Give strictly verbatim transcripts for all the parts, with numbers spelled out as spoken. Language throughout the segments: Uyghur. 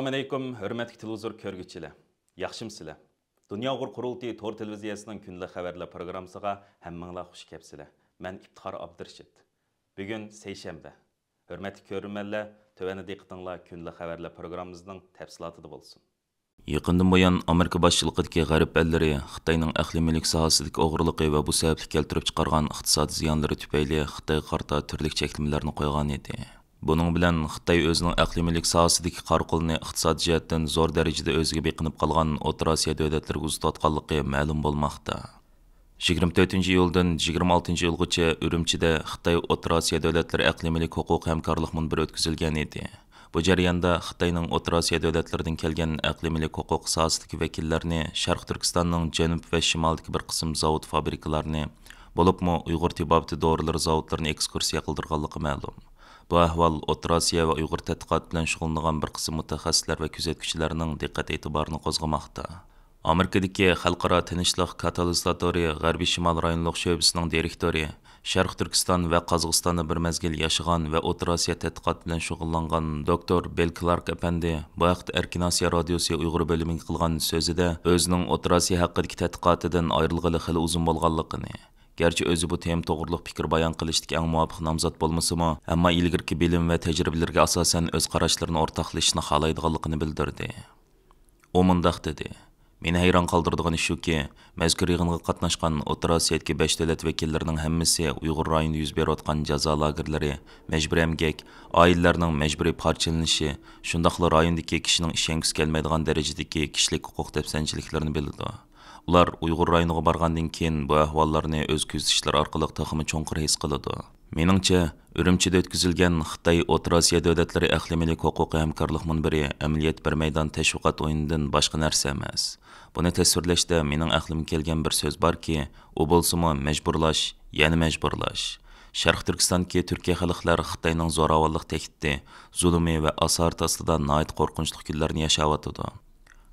ئەسسالامۇئەلەيكۇم، ھۆرمەتلىك تېلېۋىزور كۆرگۈچىلەر. ياخشىمۇسىلەر؟ دۇنيا ئۇيغۇر قۇرۇلتىيى تور تېلېۋىزىيەسىنىڭ كۈندىلىك خەۋەرلەر پروگراممىسىغا ھەممىڭلار خۇش كەپسىلەر. مەن ئىپتىخار ئابدۇرېشىت. بۈگۈن سەيشەنبە. ھۆرمەتلىك كۆرۈرمەنلەر، تۆۋەندە دىققىتىڭلار كۈندىلىك خەۋەرلەر پروگراممىمىزنىڭ تەپسىلاتىدا بولسۇن. يېقىندىن بۇيان ئامېرىكا باشچىلىقىدىكى غەرب ئەللىرى خىتاينىڭ ئەقلىي مۈلۈك ساھەسىدىكى ئوغرىلىقى ۋە بۇ سەۋەبلىك كەلتۈرۈپ چىقارغان ئىقتىسادىي زىيانلىرى تۈپەيلى خىتايغا قارىتا تۈرلۈك چەكلىمىلەرنى قويغان ئىدى. بۇنىڭ بىلەن خىتاي ئۆزىنىڭ ئەقلىي مۈلۈك ساھەسىدىكى قارا قولىنى ئىقتىسادىي جەھەتتىن زور دەرىجىدە ئۆزىگە بېقىنىپ قالغان ئوتتۇرا ئاسىيا دۆلەتلىرىگە ئۇزىتىۋاتقانلىقى مەلۇم بولماقتا. يىگىرمە تۆتىنچى ئىيۇلدىن يىگىرمە ئالتىنچى ئىيۇلغىچە ئۈرۈمچىدە خىتاي ئوتتۇرا ئاسىيا دۆلەتلىرى ئەقلىي مۈلۈك ھوقۇقى ھەمكارلىق مۇنبىرى ئۆتكۈزۈلگەن ئىدى. بۇ جەرياندا خىتاينىڭ ئوتتۇرا ئاسىيا دۆلەتلىرىدىن كەلگەن ئەقلىي مۈلۈك ھوقۇقى ساھەسىدىكى ۋەكىللەرنى شەرقىي تۈركىستاننىڭ جەنۇب ۋە شىمالىدىكى بىر قىسىم زاۋۇت، فابرىكىلارنى، بولۇپمۇ ئۇيغۇر تېبابىتى دورىلىرى زاۋۇتلىرىنى ئېكسكۇرسىيە قىلدۇرغانلىقى مەلۇم. بۇ ئەھۋال ئوتتۇرا ئاسىيا ۋە ئۇيغۇر تەتقىقات بىلەن شۇغۇللىنىدىغان بىر قىسىم مۇتەخەسسىسلەر ۋە كۆزەتكۈچىلەرنىڭ دىققەت ئېتىبارىنى قوزغىماقتا. ئامېرىكىدىكى خەلقئارا تىنچلىق كاتالىزاتورى غەربىي شىمال رايونلۇق شۆبىسىنىڭ دىرېكتورى، شەرقىي تۈركىستان ۋە قازاقىستاندا بىر مەزگىل ياشىغان ۋە ئوتتۇرا ئاسىيا تەتقىقات بىلەن شۇغۇللانغان دوكتور بىل كلارك ئەپەندى بۇ ھەقتە ئەركىن ئاسىيا رادىيوسى ئۇيغۇر بۆلۈمىگە قىلغان سۆزىدە ئۆزىنىڭ ئوتتۇرا ئاسىيا ھەققىدىكى تەتقىقاتىدىن ئايرىلغىلى خېلى ئۇزۇن بولغانلىقىنى، گەرچە ئۆزى بۇ تېما توغرۇلۇق پىكىر بايان قىلىشتىكى ئەڭ مۇۋاپىق نامزات بولمىسىمۇ، ئەمما ئىلگىرىكى بىلىم ۋە تەجرىبىلىرىگە ئاساسەن ئۆز قاراشلىرىنى ئورتاقلىشىشنى خالايدىغانلىقىنى بىلدۈردى. ئۇ مۇنداق دېدى: «مېنى ھەيران قالدۇرىدىغىنى شۇكى، مەزكۇر يىغىنغا قاتناشقان ئوتتۇرا ئاسىيادىكى بەش دۆلەت ۋەكىللىرىنىڭ ھەممىسى ئۇيغۇر رايونىدا يۈز بېرىۋاتقان جازا لاگېرلىرى، مەجبۇرىي ئەمگەك، ئائىلىلەرنىڭ مەجبۇرىي پارچىلىنىشى، شۇنداقلا رايوندىكى كىشىنىڭ ئىشەنگۈسى كەلمەيدىغان دەرىجىدىكى كىشىلىك ھوقۇق دەپسەندىچىلىكلىرىنى بىلىدۇ. ئۇلار ئۇيغۇر رايونىغا بارغاندىن كېيىن بۇ ئەھۋاللارنى ئۆز كۆزىتىشلىرى ئارقىلىق تېخىمۇ چوڭقۇر ھېس قىلىدۇ.» مېنىڭچە، ئۈرۈمچىدە ئۆتكۈزۈلگەن خىتاي ئوتتۇرا ئاسىيا دۆلەتلىرى ئەقلىي مۈلۈك ھوقۇقى ھەمكارلىق مۇنبىرى ئەمەلىيەتتە بىر مەيدان تەشۋىقات ئويۇنىدىن باشقا نەرسە ئەمەس. بۇنى تەسۋىرلەشتە مېنىڭ ئەقلىمگە كەلگەن بىر سۆز باركى، ئۇ بولسىمۇ مەجبۇرلاش، يەنە مەجبۇرلاش. شەرقىي تۈركىستاندىكى تۈركىي خەلقلەر خىتاينىڭ زوراۋانلىق تەھدىتى، زۇلۇمى ۋە ئاسارىتى ئاستىدا ناھايىتى قورقۇنچلۇق كۈنلەرنى ياشاۋاتىدۇ.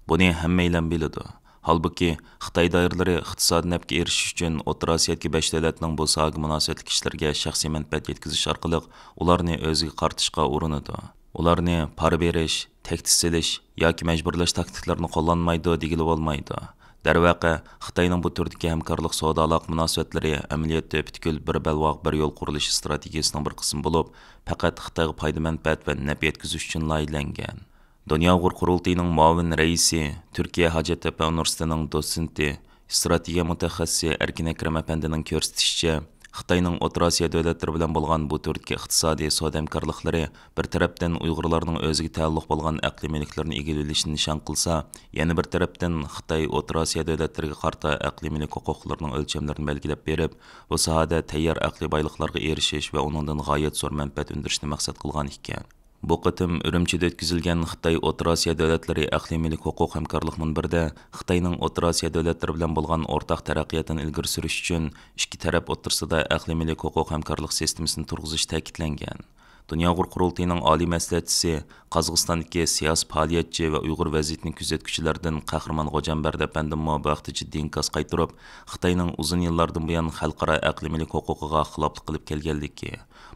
بۇنى ھەممەيلەن بىلىدۇ. ھالبۇكى، خىتاي دائىرىلىرى ئىقتىسادىي نەپكە ئېرىشىش ئۈچۈن ئوتتۇرا ئاسىيادىكى بەش دۆلەتنىڭ بۇ ساھەگە مۇناسىۋەتلىك كىشىلىرىگە شەخسىي مەنپەئەت يەتكۈزۈش ئارقىلىق ئۇلارنى ئۆزىگە قارىتىشقا ئۇرۇنىدۇ. ئۇلارنى پارا بېرىش، تەھدىت سېلىش ياكى مەجبۇرلاش تاكتىكىلىرىنى قوللانمايدۇ دېگىلى بولمايدۇ. دەرۋەقە، خىتاينىڭ بۇ تۈردىكى ھەمكارلىق سودا ئالاقە مۇناسىۋەتلىرى ئەمەلىيەتتە پۈتكۈل بىر بەلباغ بىر يول قۇرۇلۇشى ئىستراتېگىيىسىنىڭ بىر قىسمى بولۇپ، پەقەت خىتايغا پايدا مەنپەئەت ۋە نەپ يەتكۈزۈش ئۈچۈنلا ئىگىلەنگەن. دۇنيا ئۇيغۇر قۇرۇلتىيىنىڭ مۇئاۋىن رەئىسى، تۈركىيە ھاجەتتەپە ئۇنىۋېرسىتېتىنىڭ دوتسېنتى، ئىستراتېگىيە مۇتەخەسسىسى ئەركىن ئەكرەم ئەپەندىنىڭ كۆرسىتىشىچە، خىتاينىڭ ئوتتۇرا ئاسىيا دۆلەتلىرى بىلەن بولغان بۇ تۈردىكى ئىقتىسادىي سودا ھەمكارلىقلىرى بىر تەرەپتىن ئۇيغۇرلارنىڭ ئۆزىگە تەئەللۇق بولغان ئەقلىي مۈلۈكلىرىنى ئىگىلىۋېلىشنى نىشان قىلسا، يەنە بىر تەرەپتىن خىتاي ئوتتۇرا ئاسىيا دۆلەتلىرىگە قارىتا ئەقلىي مۈلۈك ھوقۇقلىرىنىڭ ئۆلچەملىرىنى بەلگىلەپ بېرىپ، بۇ ساھەدە تەييار ئەقلىي بايلىقلارغا ئېرىشىش ۋە ئۇنىڭدىن غايەت زور مەنپەئەت ئۈندۈرۈشنى مەقسەت قىلغان ئىكەن. بۇ قېتىم ئۈرۈمچىدە ئۆتكۈزۈلگەن خىتاي ئوتتۇرا ئاسىيا دۆلەتلىرى ئەقلىي مۈلۈك ھوقۇق ھەمكارلىق مۇنبىرىدە خىتاينىڭ ئوتتۇرا ئاسىيا دۆلەتلىرى بىلەن بولغان ئورتاق تەرەققىياتىنى ئىلگىرى سۈرۈش ئۈچۈن ئىككى تەرەپ ئوتتۇرىسىدا ئەقلىي مۈلۈك ھوقۇق ھەمكارلىق سىستېمىسىنى تۇرغۇزۇش تەكىتلەنگەن. دۇنيا ئۇيغۇر قۇرۇلتىيىنىڭ ئالىي مەسلىھەتچىسى، قازاقىستاندىكى سىياسىي پائالىيەتچى ۋە ئۇيغۇر ۋەزىيىتىنى كۆزەتكۈچىلەردىن قەھرىمان غوجامبەردى ئەپەندىمۇ بۇ ھەقتە جىددىي ئىنكاس قايتۇرۇپ، خىتاينىڭ ئۇزۇن يىللاردىن بۇيان خەلقئارا ئەقلىي مۈلۈك ھوقۇقىغا خىلاپلىق قىلىپ كەلگەنلىكى،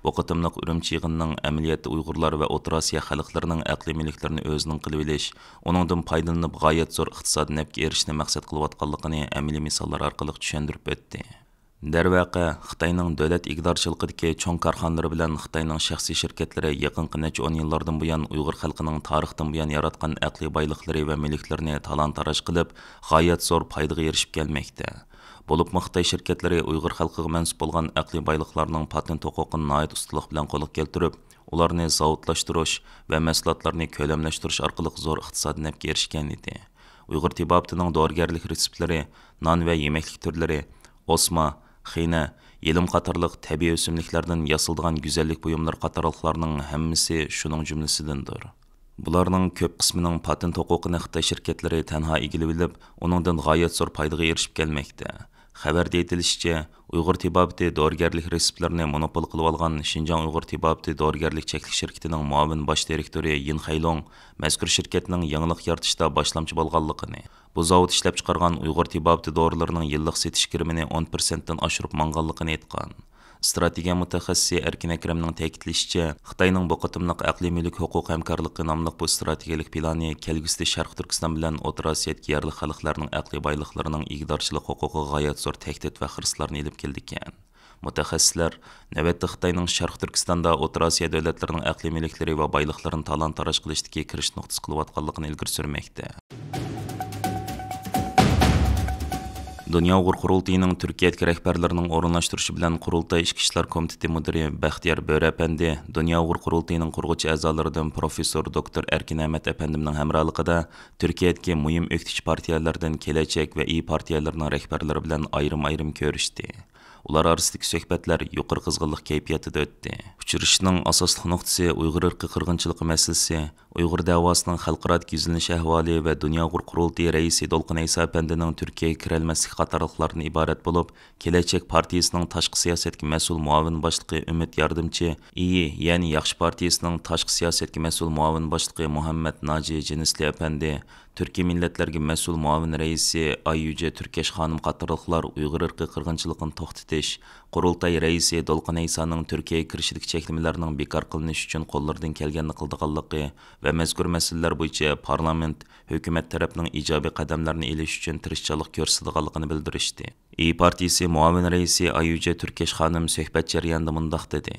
بۇ قېتىملىق ئۈرۈمچى يىغىنىنىڭ ئەمەلىيەتتە ئۇيغۇرلار ۋە ئوتتۇرا ئاسىيا خەلقلىرىنىڭ ئەقلىي مۈلۈكلىرىنى ئۆزىنىڭ قىلىۋېلىش، ئۇنىڭدىن پايدىلىنىپ غايەت زور ئىقتىسادىي نەپكە ئېرىشىشنى مەقسەت قىلىۋاتقانلىقىنى ئەمەلىي مىساللار ئارقىلىق چۈشەندۈرۈپ ئۆتتى. دەرۋەقە، خىتاينىڭ دۆلەت ئىگىدارچىلىقىدىكى چوڭ كارخانىلىرى بىلەن خىتاينىڭ شەخسىي شىركەتلىرى يېقىنقى نەچچە ئون يىللاردىن بۇيان ئۇيغۇر خەلقىنىڭ تارىختىن بۇيان ياراتقان ئەقلىي بايلىقلىرى ۋە مۈلۈكلىرىنى تالان-تاراج قىلىپ، غايەت زور پايدىغا ئېرىشىپ كەلمەكتە. بولۇپمۇ خىتاي شىركەتلىرى ئۇيغۇر خەلقىگە مەنسۇپ بولغان ئەقلىي بايلىقلارنىڭ پاتېنت ھوقۇقىنى ناھايىتى ئۇستىلىق بىلەن قولغا كەلتۈرۈپ، ئۇلارنى زاۋۇتلاشتۇرۇش ۋە مەھسۇلاتلارنى كۆلەملەشتۈرۈش ئارقىلىق زور ئىقتىسادىي نەپكە ئېرىشكەن ئىدى. ئۇيغۇر تېبابىتىنىڭ دورىگەرلىك رېتسېپلىرى، نان ۋە يېمەكلىك تۈرلىرى، ئوسما، خىنە، يېلىم قاتارلىق تەبىئىي ئۆسۈملۈكلەردىن ياسىلىدىغان گۈزەللىك بۇيۇملىرى قاتارلىقلارنىڭ ھەممىسى شۇنىڭ جۈملىسىدىندۇر. بۇلارنىڭ كۆپ قىسمىنىڭ پاتېنت ھوقۇقىنى خىتاي شىركەتلىرى تەنھا ئىگىلىۋېلىپ، ئۇنىڭدىن غايەت زور پايدىغا ئېرىشىپ كەلمەكتە. خەۋەردە ئېيتىلىشىچە، ئۇيغۇر تېبابىتى دورىگەرلىك رېتسېپلىرىنى مونوپول قىلىۋالغان شىنجاڭ ئۇيغۇر تېبابىتى دورىگەرلىك چەكلىك شىركىتىنىڭ مۇئاۋىن باش دىرېكتورى يىن خەيلۇڭ مەزكۇر شىركەتنىڭ يېڭىلىق يارىتىشتا باشلامچى بولغانلىقىنى، بۇ زاۋۇت ئىشلەپچىقارغان ئۇيغۇر تېبابىتى دورىلىرىنىڭ يىللىق سېتىش كىرىمىنى ئون پىرسەنتتىن ئاشۇرۇپ ماڭغانلىقىنى ئېيتقان. ئىستراتېگىيە مۇتەخەسسىسى ئەركىن ئەكرەمنىڭ تەكىتلىشىچە، خىتاينىڭ بۇ قېتىملىق ئەقلىي مۈلۈك ھوقۇقى ھەمكارلىقى ناملىق بۇ ئىستراتېگىيەلىك پىلانى كەلگۈسىدە شەرقىي تۈركىستان بىلەن ئوتتۇرا ئاسىيادىكى يەرلىك خەلقلەرنىڭ ئەقلىي بايلىقلىرىنىڭ ئىگىدارچىلىق ھوقۇقىغا غايەت زور تەھدىت ۋە خىرىسلارنى ئېلىپ كېلىدىكەن. مۇتەخەسسىسلەر نۆۋەتتە خىتاينىڭ شەرقىي تۈركىستاندا ئوتتۇرا ئاسىيا دۆلەتلىرىنىڭ ئەقلىي مۈلۈكلىرى ۋە بايلىقلىرىنى تالان-تاراج قىلىشتىكى كىرىش نۇقتىسى قىلىۋاتقانلىقىنى ئىلگىرى سۈرمەكتە. دۇنيا ئۇيغۇر قۇرۇلتىيىنىڭ تۈركىيەدىكى رەھبەرلىرىنىڭ ئورۇنلاشتۇرۇشى بىلەن قۇرۇلتاي ئىچكى ئىشلار كومىتېتى مۇدىرى بەختىيار بۆرە ئەپەندى دۇنيا ئۇيغۇر قۇرۇلتىيىنىڭ قۇرغۇچى ئەزالىرىدىن پروفېسسور دوكتور ئەركىن ئەمەت ئەپەندىمنىڭ ھەمراھلىقىدا تۈركىيەدىكى مۇھىم ئۆكتىچى پارتىيەلەردىن كېلەچەك ۋە ئىيى پارتىيەلىرىنىڭ رەھبەرلىرى بىلەن ئايرىم-ئايرىم كۆرۈشتى. ئۇلار ئارىسىدىكى سۆھبەتلەر يۇقىرى قىزغىنلىق كەيپىياتىدا ئۆتتى. ئۇچرىشىشنىڭ ئاساسلىق نۇقتىسى ئۇيغۇر ئىرقىي قىرغىنچىلىقى مەسىلىسى، ئۇيغۇر دەۋاسىنىڭ خەلقئارادىكى يۈزلىنىش ئەھۋالى ۋە دۇنيا ئۇيغۇر قۇرۇلتىيى رەئىسى دولقۇن ئەيسا ئەپەندىنىڭ تۈركىيەگە كىرەلمەسلىكى قاتارلىقلاردىن ئىبارەت بولۇپ، كېلەچەك پارتىيىسىنىڭ تاشقى سىياسەتكە مەسئۇل مۇئاۋىن باشلىقى ئۈمىد ياردىمچى، ئىيى، يەنى ياخشى پارتىيىسىنىڭ تاشقى سىياسەتكە مەسئۇل مۇئاۋىن باشلىقى مۇھەممەد ناجى جىنىسلى ئەپەندى، تۈركىي مىللەتلەرگە مەسئۇل مۇئاۋىن رەئىسى ئاييۈجە تۈركەش خانىم قاتارلىقلار ئۇيغۇر ئىرقىي قىرغىنچىلىقىنى توختىتىش، قۇرۇلتاي رەئىسى دولقۇن ئەيسانىڭ تۈركىيەگە كىرىشىدىكى چەكلىمىلەرنىڭ بىكار قىلىنىشى ئۈچۈن قوللىرىدىن كەلگەننى قىلىدىغانلىقى ۋە مەزكۇر مەسىلىلەر بويىچە پارلامېنت، ھۆكۈمەت تەرەپنىڭ ئىجابىي قەدەملەرنى ئېلىش ئۈچۈن تىرىشچانلىق كۆرسىتىدىغانلىقىنى بىلدۈرۈشتى. ئىيى پارتىيىسى مۇئاۋىن رەئىسى ئاييۈجە تۈركەش خانىم سۆھبەت جەريانىدا مۇنداق دېدى: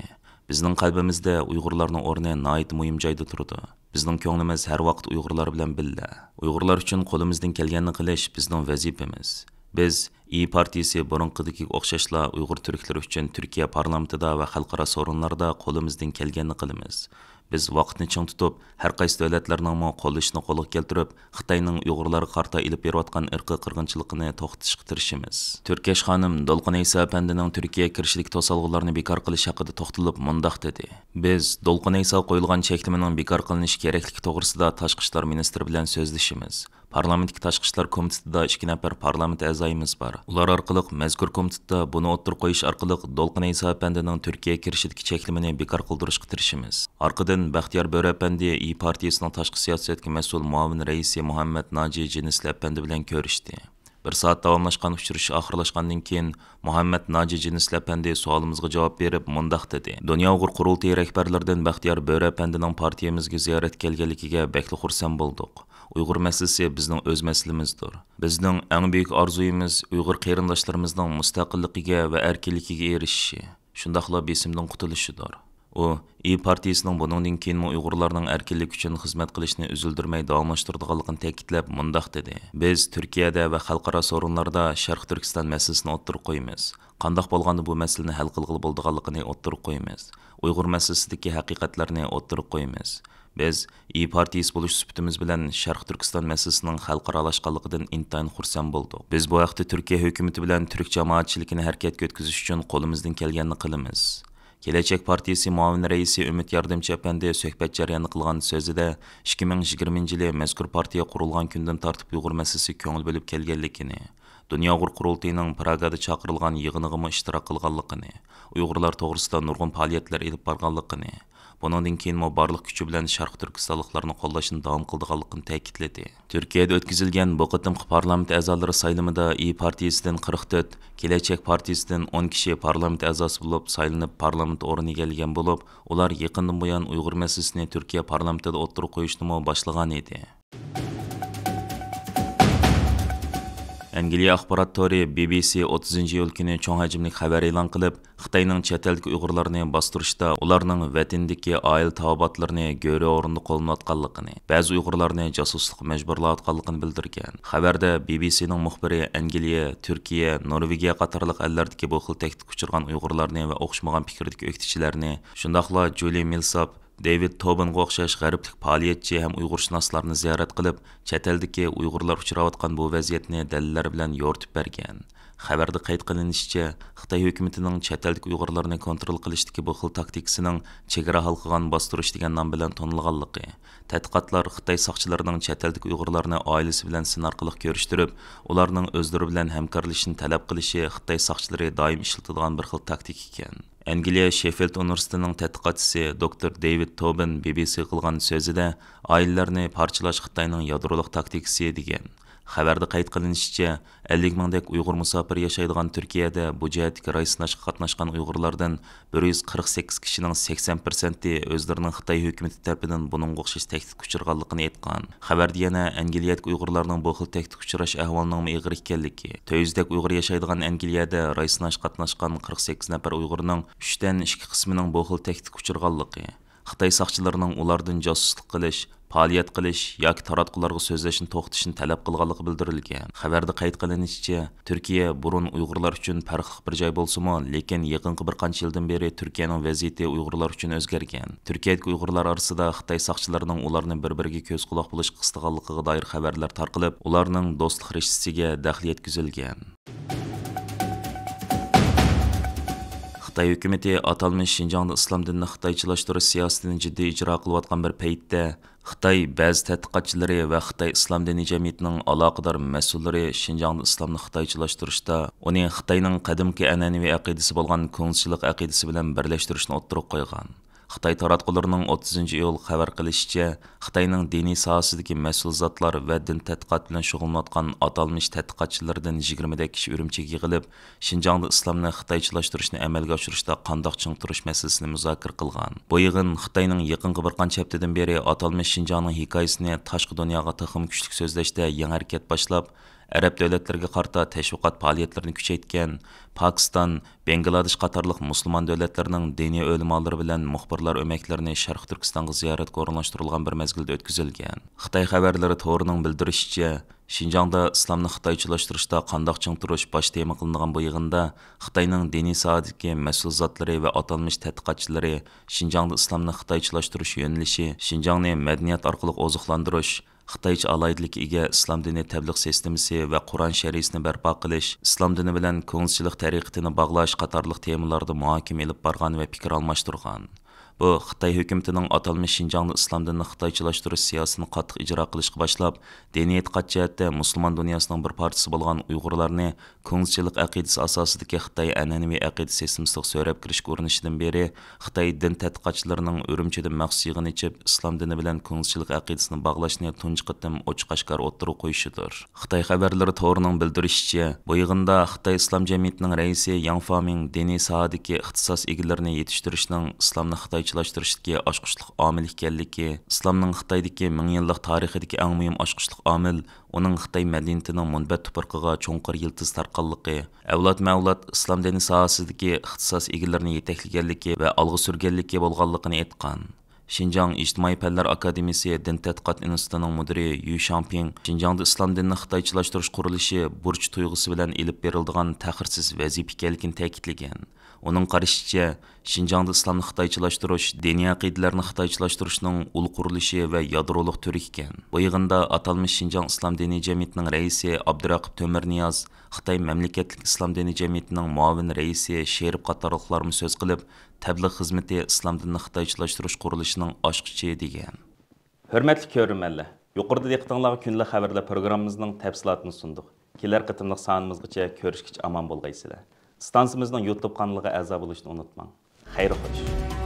بىزنىڭ قەلبىمىزدە ئۇيغۇرلارنىڭ ئورنى ناھايىتى مۇھىم جايدا تۇرىدۇ. بىزنىڭ كۆڭلىمىز ھەر ۋاقىت ئۇيغۇرلار بىلەن بىللە. ئۇيغۇرلار ئۈچۈن قولىمىزدىن كەلگەننى قىلىش بىزنىڭ ۋەزىپىمىز. بىز، ئىيى پارتىيىسى بۇرۇنقىدىكىگە ئوخشاشلا ئۇيغۇر تۈركلىرى ئۈچۈن تۈركىيە پارلامېنتىدا ۋە خەلقئارا سورۇنلاردا قولىمىزدىن كەلگەننى قىلىمىز. بىز ۋاقىتنى چىڭ تۇتۇپ، ھەر قايسى دۆلەتلەرنىڭمۇ قوللىشىنى قولغا كەلتۈرۈپ، خىتاينىڭ ئۇيغۇرلارغا قارىتا ئېلىپ بېرىۋاتقان ئىرقىي قىرغىنچىلىقىنى توختىتىشقا تىرىشىمىز. تۈركەش خانىم دولقۇن ئەيسا ئەپەندىنىڭ تۈركىيەگە كىرىشىدىكى توسالغۇلارنى بىكار قىلىش ھەققىدە توختىلىپ مۇنداق دېدى: بىز دولقۇن ئەيساغا قويۇلغان چەكلىمىنىڭ بىكار قىلىنىشى كېرەكلىكى توغرىسىدا تاشقى ئىشلار مىنىستىرى بىلەن سۆزلىشىمىز. پارلامېنتتىكى تاشقى ئىشلار كومىتېتىدا ئىككى نەپەر پارلامېنت ئەزايىمىز بار. ئۇلار ئارقىلىق مەزكۇر كومىتېتتا بۇنى ئوتتۇرىغا قويۇش ئارقىلىق دولقۇن ئەيسا ئەپەندىنىڭ تۈركىيەگە كىرىشىدىكى چەكلىمىنى بىكار قىلدۇرۇشقا تىرىشىمىز. ئارقىدىن بەختىيار بۆرە ئەپەندى ئىيى پارتىيىسىنىڭ تاشقى سىياسەتكە مەسئۇل مۇئاۋىن رەئىسى مۇھەممەد ناجى جىنىسلى ئەپەندى بىلەن كۆرۈشتى. بىر سائەت داۋاملاشقان ئۇچرىشىش ئاخىرلاشقاندىن كېيىن، مۇھەممەد ناجى جىنىسلى ئەپەندى سوئالىمىزغا جاۋاب بېرىپ مۇنداق دېدى: دۇنيا ئۇيغۇر قۇرۇلتىيى رەھبەرلىرىدىن بەختىيار بۆرە ئەپەندىنىڭ پارتىيەمىزگە زىيارەتكە كەلگەنلىكىگە بەكلا خۇرسەن بولدۇق. ئۇيغۇر مەسىلىسى بىزنىڭ ئۆز مەسىلىمىزدۇر. بىزنىڭ ئەڭ بۈيۈك ئارزۇيىمىز ئۇيغۇر قېرىنداشلىرىمىزنىڭ مۇستەقىللىقىگە ۋە ئەركىنلىكىگە ئېرىشىشى، شۇنداقلا بېسىمدىن قۇتۇلۇشىدۇر. ئۇ، ئىيى پارتىيىسىنىڭ بۇنىڭدىن كېيىنمۇ ئۇيغۇرلارنىڭ ئەركىنلىكى ئۈچۈن خىزمەت قىلىشنى ئۈزۈلدۈرمەي داۋاملاشتۇرىدىغانلىقىنى تەكىتلەپ مۇنداق دېدى: بىز تۈركىيەدە ۋە خەلقئارا سورۇنلاردا شەرقىي تۈركىستان مەسىلىسىنى ئوتتۇرىغا قويىمىز. قانداق بولغاندا بۇ مەسىلىنى ھەل قىلغىلى بولىدىغانلىقىنى ئوتتۇرىغا قويىمىز. ئۇيغۇر مەسىلىسىدىكى ھەقىقەتلەرنى ئوتتۇرىغا قويىمىز. بىز ئىيى پارتىيىسى بولۇش سۈپىتىمىز بىلەن شەرقىي تۈركىستان مەسىلىسىنىڭ خەلقئارالاشقانلىقىدىن ئىنتايىن خۇرسەن بولدۇق. بىز بۇ ھەقتە تۈركىيە ھۆكۈمىتى بىلەن تۈرك جامائەتچىلىكىنى ھەرىكەتكە ئۆتكۈزۈش ئۈچۈن قولىمىزدىن كەلگەننى قىلىمىز. كېلەچەك پارتىيىسى مۇئاۋىن رەئىسى ئۈمىد ياردەمچى ئەپەندى سۆھبەت جەريانىدا قىلغان سۆزىدە، ئىككى مىڭ يىگىرمىنچى يىلى مەزكۇر پارتىيە قۇرۇلغان كۈندىن تارتىپ ئۇيغۇر مەسىلىسىگە كۆڭۈل بۆلۈپ كەلگەنلىكىنى، دۇنيا ئۇيغۇر قۇرۇلتىيىنىڭ پراگادا چاقىرىلغان يىغىنىغىمۇ ئىشتىراك قىلغانلىقىنى، ئۇيغۇرلار توغرىسىدا نۇرغۇن پائالىيەتلەر ئېلىپ بارغانلىقىنى، بۇنىڭدىن كېيىنمۇ بارلىق كۈچى بىلەن شەرقىي تۈركىستانلىقلارنى قوللاشنى داۋام قىلىدىغانلىقىنى تەكىتلىدى. تۈركىيەدە ئۆتكۈزۈلگەن بۇ قېتىمقى پارلامېنت ئەزالىرى سايلىمىدا ئىيى پارتىيىسىدىن قىرىق تۆت، كېلەچەك پارتىيىسىدىن ئون كىشى پارلامېنت ئەزاسى بولۇپ سايلىنىپ، پارلامېنتتا ئورۇن ئىگىلىگەن بولۇپ، ئۇلار يېقىندىن بۇيان ئۇيغۇر مەسىلىسىنى تۈركىيە پارلامېنتىدا ئوتتۇرىغا قويۇشنىمۇ باشلىغان ئىدى. ئەنگلىيە ئاخبارات تورى بى بى سى ئوتتۇزىنچى ئىيۇل كۈنى چوڭ ھەجىملىك خەۋەر ئېلان قىلىپ، خىتاينىڭ چەت ئەلدىكى ئۇيغۇرلارنى باستۇرۇشتا ئۇلارنىڭ ۋەتىنىدىكى ئائىلە تاۋابىئاتلىرىنى گۆرۈ ئورنىدا قوللىنىۋاتقانلىقىنى، بەزى ئۇيغۇرلارنى جاسۇسلۇققا مەجبۇرلاۋاتقانلىقىنى بىلدۈرگەن. خەۋەردە بى بى سىنىڭ مۇخبىرى ئەنگلىيە، تۈركىيە، نورۋېگىيە قاتارلىق ئەللەردىكى بۇ خىل تەھدىتكە ئۇچرىغان ئۇيغۇرلارنى ۋە ئوخشىمىغان پىكىردىكى ئۆكتىچىلەرنى، شۇنداقلا جۇلى مىلساپ، دېۋىد توبىنغا ئوخشاش غەربلىك پائالىيەتچى ھەم ئۇيغۇرشۇناسلارنى زىيارەت قىلىپ، چەت ئەلدىكى ئۇيغۇرلار ئۇچراۋاتقان بۇ ۋەزىيەتنى دەلىللەر بىلەن يورۇتۇپ بەرگەن. خەۋەردە قەيت قىلىنىشىچە، خىتاي ھۆكۈمىتىنىڭ چەت ئەلدىكى ئۇيغۇرلارنى كونترول قىلىشتىكى بۇ خىل تاكتىكىسىنىڭ چېگرا ھالقىغان باستۇرۇش دېگەن نام بىلەن تونۇلغانلىقى، تەتقىقاتلار خىتاي ساقچىلىرىنىڭ چەت ئەلدىكى ئۇيغۇرلارنى ئائىلىسى بىلەن سىن ئارقىلىق كۆرۈشتۈرۈپ، ئۇلارنىڭ ئۆزلىرى بىلەن ھەمكارلىشىشنى تەلەپ قىلىشى خىتاي ساقچىلىرى دائىم ئىشلىتىدىغان بىر خىل تاكتىكا ئىكەن. ئەنگلىيە شېففىلد ئۇنىۋېرسىتېتىنىڭ تەتقىقاتچىسى دوكتور دېۋىد توبىن بى بى سىغا قىلغان سۆزىدە، ئائىلىلەرنى پارچىلاش خىتاينىڭ يادرولۇق تاكتىكىسى دېگەن. خەۋەردە قەيت قىلىنىشىچە، ئەللىك مىڭدەك ئۇيغۇر مۇساپىر ياشايدىغان تۈركىيەدە بۇ جەھەتتىكى راي سىناشقا قاتناشقان ئۇيغۇرلاردىن بىر يۈز قىرىق سەككىز كىشىنىڭ سەكسەن پىرسەنتى ئۆزلىرىنىڭ خىتاي ھۆكۈمىتى تەرىپىدىن بۇنىڭغا ئوخشاش تەھدىتكە ئۇچرىغانلىقىنى ئېيتقان. خەۋەردە يەنە ئەنگلىيەدىكى ئۇيغۇرلارنىڭ بۇ خىل تەھدىتكە ئۇچراش ئەھۋالىنىڭمۇ ئېغىر ئىكەنلىكى، تۆت يۈزدەك ئۇيغۇر ياشايدىغان ئەنگلىيەدە راي سىناشقا قاتناشقان قىرىق سەككىز نەپەر ئۇيغۇرنىڭ ئۈچتىن ئىككى قىسمىنىڭ بۇ خىل تەھدىتكە ئۇچرىغانلىقى، خىتاي ساقچىلىرىنىڭ ئۇلاردىن جاسۇسلۇق قىلىش، پائالىيەت قىلىش ياكى تاراتقۇلارغا سۆزلەشنى توختىتىشنى تەلەپ قىلغانلىقى بىلدۈرۈلگەن. خەۋەردە قەيت قىلىنىشىچە، تۈركىيە بۇرۇن ئۇيغۇرلار ئۈچۈن پەرقلىق بىر جاي بولسىمۇ، لېكىن يېقىنقى بىر قانچە يىلدىن بېرى تۈركىيەنىڭ ۋەزىيىتى ئۇيغۇرلار ئۈچۈن ئۆزگەرگەن. تۈركىيەدىكى ئۇيغۇرلار ئارىسىدا خىتاي ساقچىلىرىنىڭ ئۇلارنى بىر-بىرىگە كۆز-قۇلاق بولۇشقا قىستىغانلىقىغا دائىر خەۋەرلەر تارقىلىپ، ئۇلارنىڭ دوستلۇق رىشتىسىگە دەخلى يەتكۈزۈلگەن. خىتاي ھۆكۈمىتى ئاتالمىش شىنجاڭدا ئىسلام دىنىنى خىتايچىلاشتۇرۇش سىياسىتىنى جىددىي ئىجرا قىلىۋاتقان بىر پەيتتە، خىتاي بەزى تەتقىقاتچىلىرى ۋە خىتاي ئىسلام دىنىي جەمئىيىتىنىڭ ئالاقىدار مەسئۇللىرى شىنجاڭدا ئىسلامنى خىتايچىلاشتۇرۇشتا، ئۇنى خىتاينىڭ قەدىمكى ئەنئەنىۋى ئەقىدىسى بولغان كۆڭزىچىلىق ئەقىدىسى بىلەن بىرلەشتۈرۈشنى ئوتتۇرىغا قويغان. خىتاي تاراتقۇلىرىنىڭ ئوتتۇزىنچى ئىيۇل خەۋەر قىلىشىچە، خىتاينىڭ دىنىي ساھەسىدىكى مەسئۇل زاتلار ۋە دىن تەتقىقات بىلەن شۇغۇللىنىۋاتقان ئاتالمىش تەتقىقاتچىلىرىدىن يىگىرمىدەك كىشى ئۈرۈمچىگە يىغىلىپ، شىنجاڭدا ئىسلامنى خىتايچىلاشتۇرۇشنى ئەمەلگە ئاشۇرۇشتا قانداق چىڭ تۇرۇش مەسىلىسىنى مۇزاكىرە قىلغان. بۇ يىغىن خىتاينىڭ يېقىنقى بىر قانچە ھەپتىدىن بېرى ئاتالمىش شىنجاڭنىڭ ھېكايىسىنى تاشقى دۇنياغا تېخىمۇ كۈچلۈك سۆزلەشتە يېڭى ھەرىكەت باشلاپ، ئەرەب دۆلەتلىرىگە قارىتا تەشۋىقات پائالىيەتلىرىنى كۈچەيتكەن، پاكىستان، بەنگلادېش قاتارلىق مۇسۇلمان دۆلەتلىرىنىڭ دىنىي ئۆلىمالىرى بىلەن مۇخبىرلار ئۆمەكلىرىنى شەرقىي تۈركىستانغا زىيارەتكە ئورۇنلاشتۇرۇلغان بىر مەزگىلدە ئۆتكۈزۈلگەن. خىتاي خەۋەرلىرى تورىنىڭ بىلدۈرۈشىچە، شىنجاڭدا ئىسلامنى خىتايچىلاشتۇرۇشتا قانداق چىڭ تۇرۇش باش تېما قىلىنغان بۇ يىغىندا خىتاينىڭ دىنىي ساھەدىكى مەسئۇل زاتلىرى ۋە ئاتالمىش تەتقىقاتچىلىرى شىنجاڭدا ئىسلامنى خىتايچىلاشتۇرۇش يۆنىلىشى، شىنجاڭنى مەدەنىيەت ئارقىلىق ئوزۇقلاندۇرۇش، خىتايچە ئالاھىدىلىككە ئىگە ئىسلام دىنى تەبلىغ سىستېمىسى ۋە قۇرئان شەرىئىسىنى بەرپا قىلىش، ئىسلام دىنى بىلەن كۆڭزىچىلىق تەرىقىتىنى باغلاش قاتارلىق تېمىلاردا مۇھاكىمە ئېلىپ بارغان ۋە پىكىر ئالماشتۇرغان. بۇ خىتاي ھۆكۈمىتىنىڭ ئاتالمىش شىنجاڭدا ئىسلام دىنىنى خىتايچىلاشتۇرۇش سىياسىتىنى قاتتىق ئىجرا قىلىشقا باشلاپ، دىنىي ئېتىقاد جەھەتتە مۇسۇلمان دۇنياسىنىڭ بىر پارچىسى بولغان ئۇيغۇرلارنى كۆڭزىچىلىق ئەقىدىسى ئاساسىدىكى خىتاي ئەنئەنىۋى ئەقىدە سىستېمىسىغا سۆرەپ كىرىشكە ئۇرۇنۇشىدىن بېرى، خىتاي دىن تەتقىقاتچىلىرىنىڭ ئۈرۈمچىدە مەخسۇس يىغىن ئېچىپ، ئىسلام دىنى بىلەن كۆڭزىچىلىق ئەقىدىسىنى باغلاشنى تۇنجى قېتىم ئوچۇق ئاشكارا ئوتتۇرىغا قويۇشىدۇر. خىتاي خەۋەرلىرى تورىنىڭ بىلدۈرۈشىچە، بۇ يىغىندا خىتاي ئىسلام جەمئىيىتىنىڭ رەئىسى ياڭ فامىڭ دىنىي ساھەدىكى ئىختىساس ئىگىلىرىنى يېتىشتۈرۈشنىڭ ئىسلامنى خىتايچىلاشتۇرۇشتىكى ئاچقۇچلۇق ئامىل ئىكەنلىكى، ئىسلامنىڭ خىتايدىكى مىڭ يىللىق تارىخىدىكى ئەڭ مۇھىم ئاچقۇچلۇق ئامىل، ئۇنىڭ خىتاي مەدەنىيىتىنىڭ مۇنبەت تۇپرىقىغا چوڭقۇر يىلتىز تارتقانلىقى، ئەۋلادمۇ ئەۋلاد ئىسلام دىنى ساھەسىدىكى ئىختىساس ئىگىلىرىنى يېتەكلىگەنلىكى ۋە ئالغا سۈرگەنلىكى بولغانلىقىنى ئېيتقان. شىنجاڭ ئىجتىمائىي پەنلەر ئاكادېمىيىسى دىن تەتقىقات ئىنستىتۇتىنىڭ مۇدىرى يۈ شاڭپىڭ شىنجاڭدا ئىسلام دىنىنى خىتايچىلاشتۇرۇش قۇرۇلۇشى بۇرچ تۇيغۇسى بىلەن ئېلىپ بېرىلىدىغان تەخىرسىز ۋەزىپە ئىكەنلىكىنى تەكىتلىگەن. ئۇنىڭ قارىشىچە، شىنجاڭدا ئىسلامنى خىتايچىلاشتۇرۇش، دىنىي ئەقىدىلەرنى خىتايچىلاشتۇرۇشنىڭ ئۇل قۇرۇلۇشى ۋە يادرولۇق تۈرى ئىكەن. بۇ يىغىندا ئاتالمىش شىنجاڭ ئىسلام دىنىي جەمئىيىتىنىڭ رەئىسى ئابدۇراقىپ تۆمۈرنىياز، خىتاي مەملىكەتلىك ئىسلام دىنىي جەمئىيىتىنىڭ مۇئاۋىن رەئىسى شېرىپ قاتارلىقلارمۇ سۆز قىلىپ، تەبلىغ خىزمىتى ئىسلام دىنىنى خىتايچىلاشتۇرۇش قۇرۇلۇشىنىڭ ئاچقۇچى دېگەن. ھۆرمەتلىك كۆرۈرمەنلەر، يۇقىرىدا دىققىتىڭلارغا كۈندىلىك خەۋەرلەر پروگراممىمىزنىڭ تەپسىلاتىنى سۇندۇق. كېلەر قېتىملىق سانىمىزغىچە كۆرۈشكىچە ئامان بولغايسىلەر. ئىستانسىمىزنىڭ يۇتۇب قانىلىغا ئەزا بولۇشنى ئۇنتۇماڭ. خەير خوش.